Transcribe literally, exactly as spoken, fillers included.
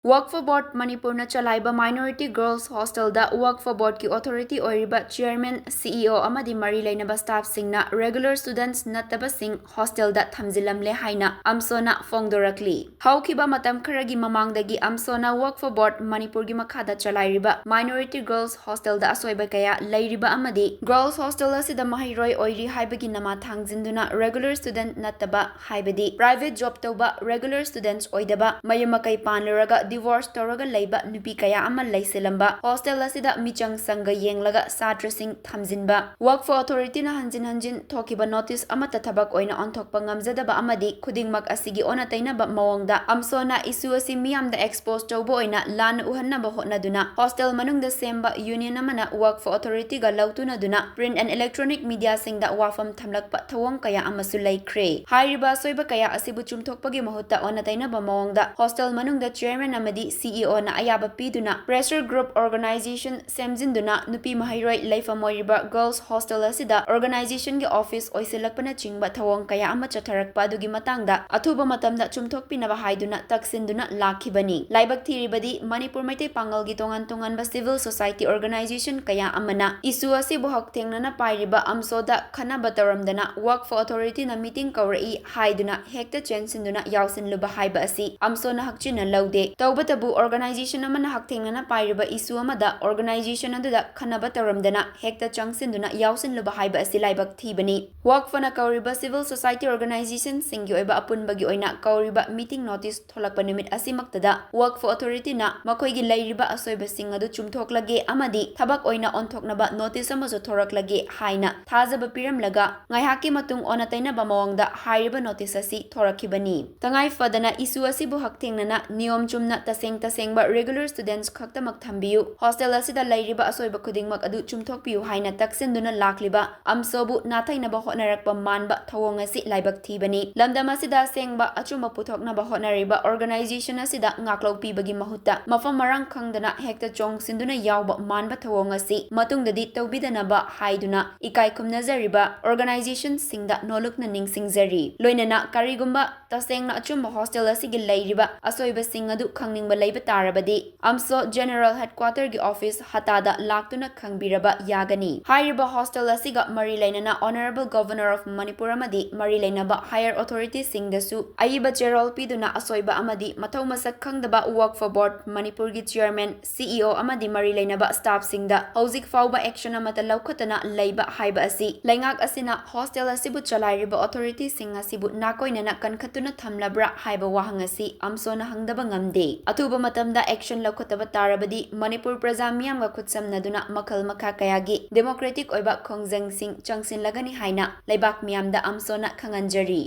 Waqf Board ꯃꯅꯤꯄꯨꯔꯅ ꯆꯂꯥꯏꯕ Minority Girls Hostelꯗ Waqf Boardꯀꯤ authority ꯑꯣꯏꯔꯤꯕ chairman, CEO ꯑꯃꯗꯤ ꯃꯔꯤ ꯂꯩꯅꯕ staffꯁꯤꯡꯅ regular students ꯅꯠꯇꯕꯁꯤꯡ hostelꯗ ꯊꯝꯖꯤꯜꯂꯝꯂꯦ ꯍꯥꯏꯅ ꯑꯝꯁꯣꯅ ꯐꯣꯡꯗꯣꯔꯛꯂꯤ꯫ ꯍꯧꯈꯤꯕ ꯃꯇꯝ ꯈꯔꯒꯤ ꯃꯃꯥꯡꯗꯒꯤ ꯑꯝꯁꯣꯅ Waqf Board ꯃꯅꯤꯄꯨꯔꯒꯤ ꯃꯈꯥꯗ ꯆꯂꯥꯏꯔꯤꯕ Minority Girls Hostelꯗ ꯑꯁꯣꯏꯕ ꯀꯌꯥ ꯂꯩꯔꯤꯕ ꯑꯃꯗꯤ Girls Hostel ꯑꯁꯤꯗ ꯃꯍꯩꯔꯣꯏ ꯑꯣꯏꯔꯤ ꯍꯥꯏꯕꯒꯤ ꯅꯃꯥ ꯊꯥꯡꯖꯤꯟꯗꯨꯅ regular student ꯅꯠꯇꯕ, ꯍꯥꯏꯕꯗꯤ private job ꯇꯧꯕ, regular students ꯑꯣꯏꯗꯕ, ꯃꯌꯨꯝ ꯃꯀꯩ ꯄꯥꯟꯂꯨꯔꯒ divorce ꯇꯧꯔꯒ ꯂꯩꯕ ꯅꯨꯄꯤ ꯀꯌꯥ ꯑꯃ ꯂꯩꯁꯤꯜꯂꯝꯕ hostel ꯑꯁꯤꯗ ꯃꯤꯆꯪ ꯁꯪꯒ ꯌꯦꯡꯂꯒ ꯁꯥꯇ꯭ꯔꯁꯤꯡ ꯊꯝꯖꯤꯟꯕ꯫ Waqf Authorityꯅ ꯍꯟꯖꯤꯟ ꯍꯟꯖꯤꯟ ꯊꯣꯛꯈꯤꯕ notice ꯑꯃꯠꯇ ꯊꯕꯛ ꯑꯣꯏꯅ ꯑꯣꯟꯊꯣꯛꯄ ꯉꯝꯖꯗꯕ ꯑꯃꯗꯤ ꯈꯨꯗꯤꯡꯃꯛ ꯑꯁꯤꯒꯤ ꯑꯣꯟꯅ ꯇꯩꯅꯕ ꯃꯑꯣꯡꯗ ꯑꯝꯁꯣꯅ issue ꯑꯁꯤ ꯃꯤꯌꯥꯝꯗ expose ꯇꯧꯕ ꯑꯣꯏꯅ ꯂꯥꯟꯅ ꯎꯍꯟꯅꯕ ꯍꯣꯠꯅꯗꯨꯅ hostel ꯃꯅꯨꯡꯗ ꯁꯦꯝꯕ union ꯑꯃꯅ Waqf Authorityꯒ ꯂꯧꯇꯨꯅꯗꯨꯅ print and electronic mediaꯁꯤꯡꯗ ꯋꯥꯐꯝ ꯊꯝꯂꯛꯄ ꯊꯧꯑꯣꯡ ꯀꯌꯥ ꯑꯃꯁꯨ ꯂꯩꯈ꯭ꯔꯦ꯫ ꯍꯥꯏꯔꯤꯕ ꯑꯁꯣꯏꯕ ꯀꯌꯥ ꯑꯁꯤꯕꯨ ꯆꯨꯝꯊꯣꯛꯄꯒꯤ ꯃꯍꯨꯠꯇ ꯑꯣꯟꯅ ꯇꯩꯅꯕ ꯃꯑꯣꯡꯗ hostel ꯃꯅꯨꯡꯗ chairman ꯑꯃꯗꯤ CEOꯅ ꯑꯌꯥꯕ ꯄꯤꯗꯨꯅ pressure group organization ꯁꯦꯝꯖꯤꯟꯗꯨꯅ ꯅꯨꯄꯤ ꯃꯍꯩꯔꯣꯏ ꯂꯩꯐꯝ ꯑꯣꯏꯔꯤꯕ Girls Hostel ꯑꯁꯤꯗ organizationꯒꯤ office ꯑꯣꯏꯁꯤꯜꯂꯛꯄꯅꯆꯤꯡꯕ ꯊꯧꯑꯣꯡ ꯀꯌꯥ ꯑꯃ ꯆꯠꯊꯔꯛꯄ ꯑꯗꯨꯒꯤ ꯃꯇꯥꯡꯗ ꯑꯊꯨꯕ ꯃꯇꯝꯗ ꯆꯨꯝꯊꯣꯛꯄꯤꯅꯕ ꯍꯥꯏꯗꯨꯅ ꯇꯛꯁꯤꯟꯗꯨꯅ ꯂꯥꯛꯈꯤꯕꯅꯤ꯫ ꯂꯥꯏꯕꯛ ꯊꯤꯔꯤꯕꯗꯤ ꯃꯅꯤꯄꯨꯔ ꯃꯩꯇꯩ ꯄꯥꯉꯜꯒꯤ ꯇꯣꯉꯥꯟ ꯇꯣꯉꯥꯟꯕ civil society organization ꯀꯌꯥ ꯑꯃꯅ issue ꯑꯁꯤꯕꯨ ꯍꯛꯊꯦꯡꯅꯅ ꯄꯥꯏꯔꯤꯕ ꯑꯝꯁꯣꯗ ꯈꯟꯅꯕ ꯇꯧꯔꯝꯗꯅ Waqf Authorityꯅ meeting ꯀꯧꯔꯛꯏ ꯍꯥꯏꯗꯨꯅ ꯍꯦꯛꯇ ꯆꯦꯟꯁꯤꯟꯗꯨꯅ ꯌꯥꯎꯁꯤꯟꯂꯨꯕ ꯍꯥꯏꯕ ꯑꯁꯤ ꯑꯝꯁꯣꯅ ꯍꯛꯆꯤꯟꯅ ꯂꯧꯗꯦ꯫ ꯇꯧꯕꯇꯕꯨ organization ꯑꯃꯅ ꯍꯛꯊꯦꯡꯅꯅ ꯄꯥꯏꯔꯤꯕ issue ꯑꯃꯗ organization ꯑꯗꯨꯗ ꯈꯟꯅꯕ ꯇꯧꯔꯝꯗꯅ ꯍꯦꯛꯇ ꯆꯪꯁꯤꯟꯗꯨꯅ ꯌꯥꯎꯁꯤꯟꯂꯨꯕ ꯍꯥꯏꯕ ꯑꯁꯤ ꯂꯥꯏꯕꯛ ꯊꯤꯕꯅꯤ꯫ Waqfꯅ ꯀꯧꯔꯤꯕ civil society organizationꯁꯤꯡꯒꯤ ꯑꯣꯏꯕ ꯑꯄꯨꯟꯕꯒꯤ ꯑꯣꯏꯅ ꯀꯧꯔꯤꯕ meeting notice ꯊꯣꯛꯂꯛꯄ ꯅꯨꯃꯤꯠ ꯑꯁꯤꯃꯛꯇꯗ Waqf Authorityꯅ ꯃꯈꯣꯏꯒꯤ ꯂꯩꯔꯤꯕ ꯑꯁꯣꯏꯕꯁꯤꯡ ꯑꯗꯨ ꯆꯨꯝꯊꯣꯛꯂꯒꯦ ꯑꯃꯗꯤ ꯊꯕꯛ ꯑꯣꯏꯅ ꯑꯣꯟꯊꯣꯛꯅꯕ notice ꯑꯃꯁꯨ ꯊꯣꯔꯛꯂꯒꯦ ꯍꯥꯏꯅ ꯊꯥꯖꯕ ꯄꯤꯔꯝꯂꯒ ꯉꯥꯏꯍꯥꯛꯀꯤ ꯃꯇꯨꯡ ꯑꯣꯟꯅ ꯇꯩꯅꯕ ꯃꯑꯣꯡꯗ ꯍꯥꯏꯔꯤꯕ notice ꯑꯁꯤ ꯊꯣꯔꯛꯈꯤꯕꯅꯤ꯫ ꯇꯉꯥꯏ ꯐꯗꯅ issue ꯑꯁꯤꯕꯨ ꯍꯛꯊꯦꯡꯅꯅ ꯅꯤꯌꯣꯝ ꯆꯨꯝꯅ ꯇꯁꯦꯡ ꯇꯁꯦꯡꯕ regular students ꯈꯛꯇꯃꯛ ꯊꯝꯕꯤꯌꯨ, hostel ꯑꯁꯤꯗ ꯂꯩꯔꯤꯕ ꯑꯁꯣꯏꯕ ꯈꯨꯗꯤꯡꯃꯛ ꯑꯗꯨ ꯆꯨꯝꯊꯣꯛꯄꯤꯌꯨ ꯍꯥꯏꯅ ꯇꯛꯁꯤꯟꯗꯨꯅ ꯂꯥꯛꯂꯤꯕ ꯑꯝꯁꯣꯕꯨ ꯅꯥꯊꯩꯅꯕ ꯍꯣꯠꯅꯔꯛꯄ ꯃꯥꯟꯕ ꯊꯧꯑꯣꯡ ꯑꯁꯤ ꯂꯥꯏꯕꯛ ꯊꯤꯕꯅꯤ꯫ ꯂꯝꯗꯝ ꯑꯁꯤꯗ ꯑꯁꯦꯡꯕ ꯑꯆꯨꯝꯕ ꯄꯨꯊꯣꯛꯅꯕ ꯍꯣꯠꯅꯔꯤꯕ organization ꯑꯁꯤꯗ ꯉꯥꯛꯂꯧ ꯄꯤꯕꯒꯤ ꯃꯍꯨꯠꯇ ꯃꯐꯝ ꯃꯔꯥꯡ ꯈꯪꯗꯅ ꯍꯦꯛꯇ ꯆꯣꯡꯁꯤꯟꯗꯨꯅ ꯌꯥꯎꯕ ꯃꯥꯟꯕ ꯊꯧꯑꯣꯡ ꯑꯁꯤ ꯃꯇꯨꯡꯗꯗꯤ ꯇꯧꯕꯤꯗꯅꯕ ꯍꯥꯏꯗꯨꯅ ꯏꯀꯥꯏ ꯈꯨꯝꯅꯖꯔꯤꯕ organizationꯁꯤꯡꯗ ꯅꯣꯂꯨꯛꯅ ꯅꯤꯡꯁꯤꯡꯖꯔꯤ꯫ ꯂꯣꯏꯅꯅ ꯀꯔꯤꯒꯨꯝꯕ ꯇꯁꯦꯡꯅ ꯑꯆꯨꯝꯕ hostel ꯑꯁꯤꯒꯤ ꯂꯩꯔꯤꯕ ꯑꯁꯣꯏꯕꯁꯤꯡ ꯑꯗꯨ ꯈꯪ ꯈꯪꯅꯤꯡꯕ ꯂꯩꯕ ꯇꯥꯔꯕꯗꯤ ꯑꯝꯁꯣ ꯖꯦꯅꯔꯦꯜ ꯍꯦꯗꯀ꯭ꯋꯥꯇꯔꯒꯤ ꯑꯣꯐꯤꯁ ꯍꯇꯥꯗ ꯂꯥꯛꯇꯨꯅ ꯈꯪꯕꯤꯔꯕ ꯌꯥꯒꯅꯤ꯫ ꯍꯥꯏꯔꯤꯕ ꯍꯣꯁꯇꯦꯜ ꯑꯁꯤꯒ ꯃꯔꯤ ꯂꯩꯅꯅ ꯑꯣꯅꯔꯦꯕꯜ ꯒꯣꯚꯔꯅꯔ ꯑꯣꯐ ꯃꯅꯤꯄꯨꯔ ꯑꯃꯗꯤ ꯃꯔꯤ ꯂꯩꯅꯕ ꯍꯥꯌꯔ ꯑꯣꯊꯣꯔꯤꯇꯤꯁꯤꯡꯗꯁꯨ ꯑꯏꯕ ꯆꯦꯔꯣꯜ ꯄꯤꯗꯨꯅ ꯑꯁꯣꯏꯕ ꯑꯃꯗꯤ ꯃꯊꯧ ꯃꯁꯛ ꯈꯪꯗꯕ ꯋꯛꯐ ꯕꯣꯔꯗ ꯃꯅꯤꯄꯨꯔꯒꯤ ꯆꯤꯌꯔꯃꯦꯟ, ꯁꯤꯏꯑꯣ ꯑꯃꯗꯤ ꯃꯔꯤ ꯂꯩꯅꯕ ꯁ꯭ꯇꯥꯐꯁꯤꯡꯗ ꯍꯧꯖꯤꯛ ꯐꯥꯎꯕ ꯑꯦꯛꯁꯟ ꯑꯃꯠꯇ ꯂꯧꯈꯠꯇꯅ ꯂꯩꯕ ꯍꯥꯏꯕ ꯑꯁꯤ ꯂꯩꯉꯥꯛ ꯑꯁꯤꯅ ꯍꯣꯁꯇꯦꯜ ꯑꯁꯤꯕꯨ ꯆꯂꯥꯏꯔꯤꯕ ꯑꯣꯊꯣꯔꯤꯇꯤꯁꯤꯡ ꯑꯁꯤꯕꯨ ꯅꯥꯀꯣꯏꯅꯅ ꯀꯟꯈꯠꯇꯨꯅ ꯊꯝꯂꯕ꯭ꯔꯥ ꯍꯥꯏꯕ ꯋꯥꯍꯪ ꯑꯁꯤ ꯑꯝꯁꯣꯅ ꯍꯪꯗꯕ ꯉꯝꯗꯦ꯫ ꯑꯊꯨꯕ ꯃꯇꯝꯗ ꯑꯦꯛꯁꯟ ꯂꯧꯈꯠꯇꯕ ꯇꯥꯔꯕꯗꯤ ꯃꯅꯤꯄꯨꯔ ꯄ꯭ꯔꯖꯥ ꯃꯤꯌꯥꯝꯒ ꯈꯨꯠꯁꯝꯅꯗꯨꯅ ꯃꯈꯜ ꯃꯈꯥ ꯀꯌꯥꯒꯤ ꯗꯦꯃꯣꯀ꯭ꯔꯦꯇꯤꯛ ꯑꯣꯏꯕ ꯈꯣꯡꯖꯪꯁꯤꯡ ꯆꯪꯁꯤꯜꯂꯒꯅꯤ ꯍꯥꯏꯅ ꯂꯩꯕꯥꯛ ꯃꯤꯌꯥꯝꯗ ꯑꯝꯁꯣꯅ ꯈꯪꯍꯟꯖꯔꯤ꯫